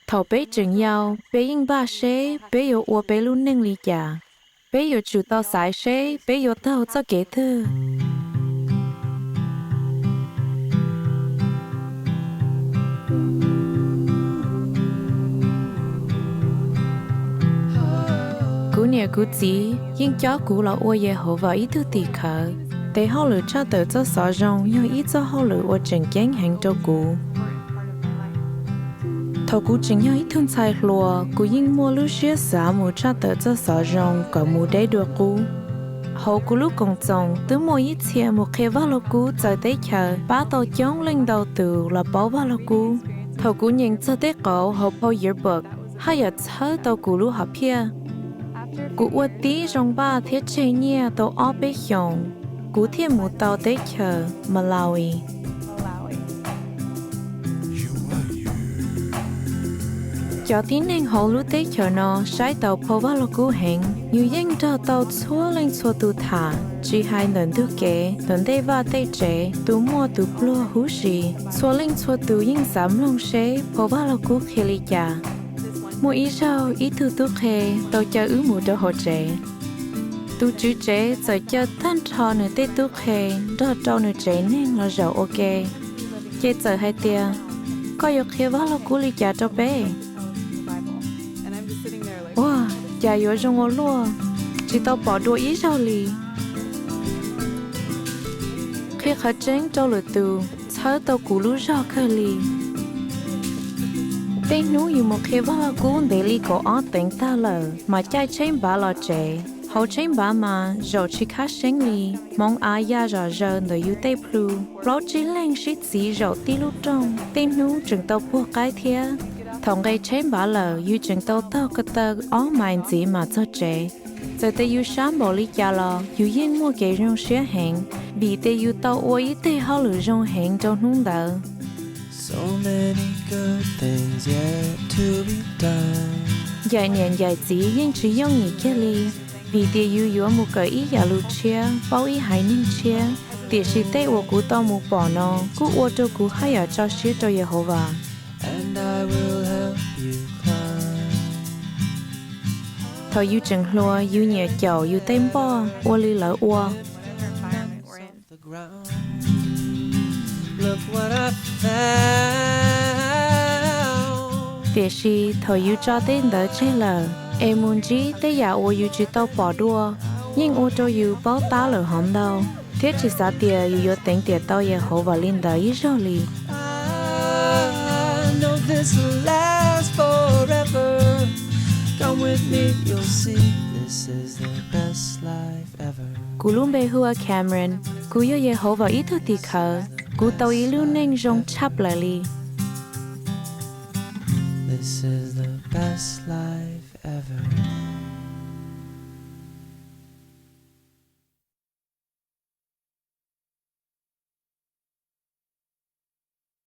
Thaum peb tseem yau, peb yeej npaj seb peb yuav ua peb lub neej li cas. Peb yuav tsum tau xaiv seb peb yuav taug txoj kev twg. Kuv niam kuv txiv yeej cob kuv los ua Yehauvas ib tug tim khawv. Tes hauj lwm tshaj tawm txoj xov zoo yog ib txoj hauj lwm uas tseem ceeb heev rau kuv. Thaum kuv tseem yog ib tug ntxhais hluas, kuv yeej muaj lub siab xav mus tshaj tawm txoj xov zoo kom mus deb dua qub. Hauv kuv lub koom txoos twb muaj ib txhia mus qhia vaj lug kub txawv teb chaws, pab tau coob leej ntau tus los paub vaj lug kub. Thaum kuv nyeem txog tej qauv hauv phau Yearbook, haj yam txhawb tau kuv lub hom phiaj. Kuv ua tib zoo npaj thiab tseg nyiaj tau ob peb xyoos, kuv thiaj mus tau teb chaws Malawi. Cov tib neeg hauv lub teb chaws no saib taus phau vaj lug kub heev. Yus yeej nrog tau txhua leej txhua tus tham, tsis hais ntawm ntug kev, ntawm ntej vaj tej tsev, tus muaj tus pluag huv si. Txhua leej txhua tus yeej xav mloog seb phau vaj lug kub qhia li cas. Muaj ib zaug ib tug tub qhe tau caw wb mus rau hauv tsev. Tus tswv tsev txawm caw tag nrho nws tej tub qhe nrog rau nws tsev neeg los zaum ua ke, ces txawm hais tias, Koj yuav qhia vaj lug kub li cas rau peb? Ua cas yuav zoo ua luaj, tsis tau pom dua ib zaug li. Qhia qhov tseeb rau lwm tus txhawb tau kuv lub zog kawg li. Tej hnub yus mus qhia vaj lug kub ntev li kaum ob teev tag lawm mas caij tsheb npav los tsev. Hauv tsheb npav mas zaum tsis khab seeb li, hmoov av ya zom zaws ntawm yus tej plhu. Plaub tsib leeg sib txiv zaum tib lub rooj, tej hnub tseem tau puag qaib thiab. Thaum nqes tsheb npav lawm yus tseem tau taug ko taw ob mais ntxiv mam txog tsev. Txawm tias yus sab npaum li cas los yus yeej muaj kev zoo siab heev, vim tias yus tau ua ib teg hauj lwm zoo heev rau hnub ntawd. Ncaim niam ncaim txiv yeej tsis yooj yim kiag li, vim tias yus yuav mus kawm ib yam lus tshiab, paub ib haiv neeg tshiab. Tiam sis tej uas kuv tau mus pom no kuj ua rau kuv haj yam tso siab rau Yehauvas. Thaum yus tseem hluas, yus nyiam caum yus tej npoj ua li lawv ua. Tiam sis thaum yus tso tej ntawd tseg lawm es mus ntsib tej yam uas yus tsis tau pom dua, yeej ua rau yus paub tab lawm hov ntau, thiab tsis xav tias yus yuav teev tiam tau Yehauvas li ntawd ib zaug li. Kuv lub npe hu ua Cameron. Kuv yog Yehauvas ib tug tim khawv. Kuv tau ib lub neej zoo tshaj plaws li.